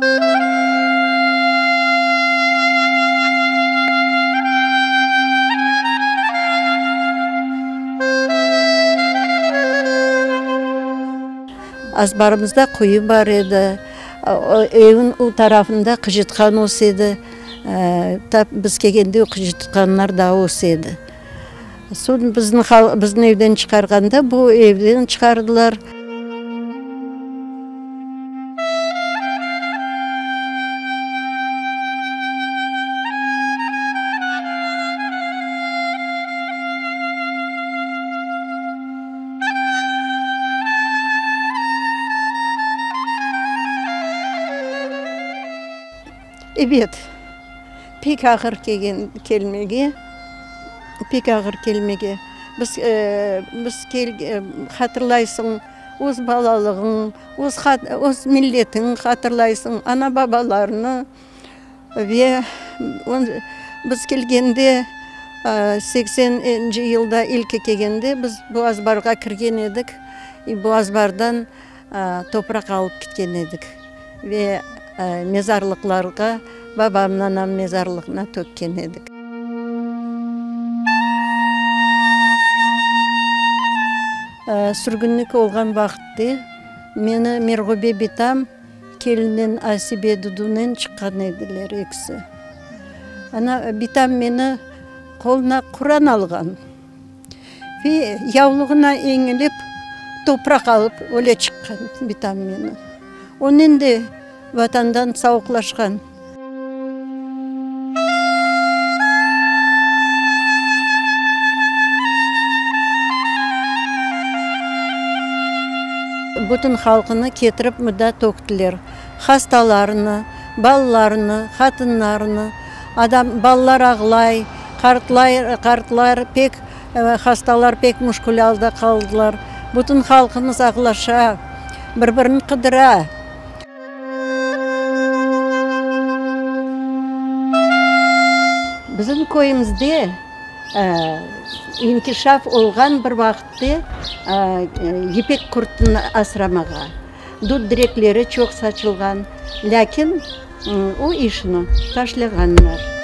Azbarımızda quyu bar edi. Evniñ o tarafında qıcıtqan öse edi. Tap biz kelgende o qıcıtqanlar daa öse edi. Soñ bizni bizni evden çıqarğanda bu evden çıqardılar. Ebet, pek ağır kelgen, kelmege, pek ağır kelmege. Biz, biz hatırlaysıñ öz balalığıñ, öz öz milletiñ hatırlaysıñ, ana-babalarnı. Ve biz kelgende, sekseninci yılda ilki kelgende biz bu azbarğa kirgen edik, bu azbardan topraq alıp ketken edik ve mezarlıqlarğa, babamnıñ, anamnıñ mezarlığına tökken edik. Sürgünlik olğan vaqıtte meni Merğube bitam Kelinen Asibe Dudunen çıqqan ediler ekisi. Ana, bitam meni qoluna Quran alğan ve yavluğına eñilip topraq alıp öyle çıqqan bitam meni. Onen de Vatandan savuqlaşqan. Bütün halqını ketirip mında töktiler. Hastalarnı, balalarnı, qatınlarnı. Adam, balalar ağlay, qartlay, qartlar pek, hastalar pek müşkül alda qaldılar. Bütün halqımız ağlaşa, bir-birini qıdıra. Bizim köyümizde inkişaf olğan bir vaqıtte yipek qurtını asramağa, dut direkleri çoq saçılğan, lâkin o işni taşlağanlar.